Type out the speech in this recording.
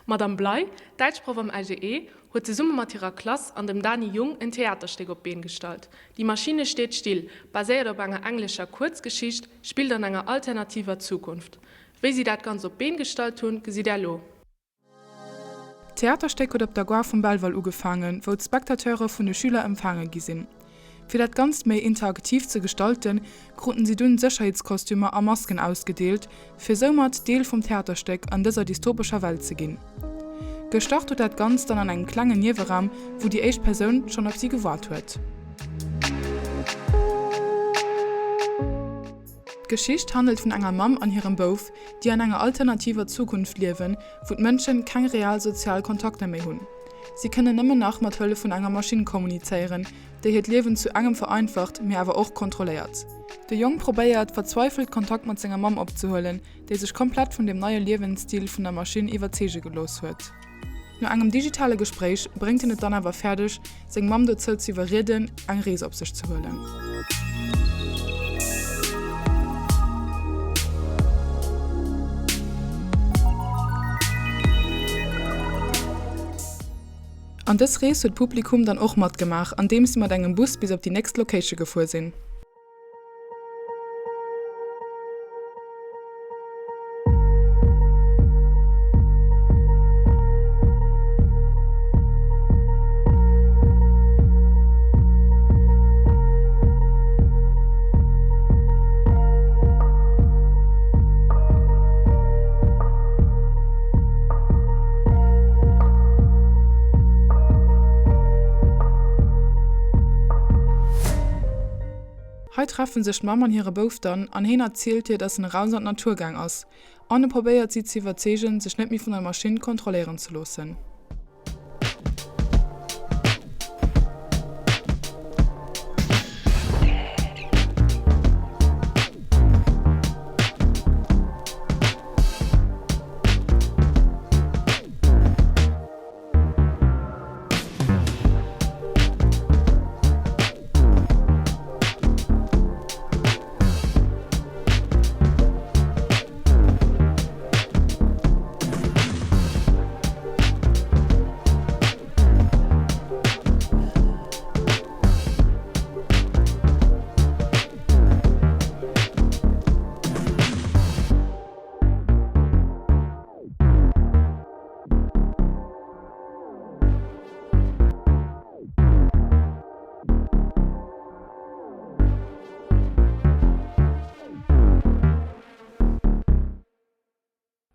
D'Madame Bley, Däitschproff am LGE, huet zesumme mat hirer Klass an dem Dani Jung en Theaterstéck op d'Been gestallt. Die Maschine steht still baséiert op enger englescher Kuerzgeschicht, spillt an enger alternativer Zukunft. Wéi si dat Ganzt op d'Been gestallt hunn, gesitt är lo. D'Theaterstéck huet op der Gare vum Belval ugefaangen, wou d'Spectateure vun de Schüler empfaange gi sinn. Fir dat Ganzt méi interaktiv ze gestalten, kruten si dunn Sécherheetskostümer a Masken ausgedeelt, fir soumat Deel vum Theaterstéck an dëser dystopescher Welt ze ginn. Gestart huet dat Ganzt dann an engem klengen Nieweraum, wou déi éischt Persoun schonn op si gewaart huet. D'Geschicht handelt vun enger Mamm an hirem Bouf, déi an enger alternativer Zukunft liewen, wou d'Mënschen keng real sozial Kontakter méi hunn. Si kënnen nëmmen nach mat Hëllef vun enger Maschinn kommunizéieren, déi hiert Liewen zu engem vereinfacht, mee awer och kontrolléiert. De Jong probéiert verzweifelt Kontakt mat senger Mamm opzehuelen, déi sech komplett vun dem neie Liewensstil vun der Maschinn iwwerzeege gelooss huet. No engem digitale Gespréich bréngt en et dann awer fäerdeg, seng Mamm dozou ze iwwerrieden, eng Rees op sech ze huelen. An dës Rees huet d'Publikum dann och matgemaach, andeems si mat engem Bus bis op déi nächst Location gefuer sinn. Hei treffen sech d'Mamm an hire Bouf dann an heen erzielt hir, dass en eraus an d'Natur gaang ass an e probéiert si ze iwwerzeegen, sech net méi vun der Maschinn kontrolléieren ze loossen.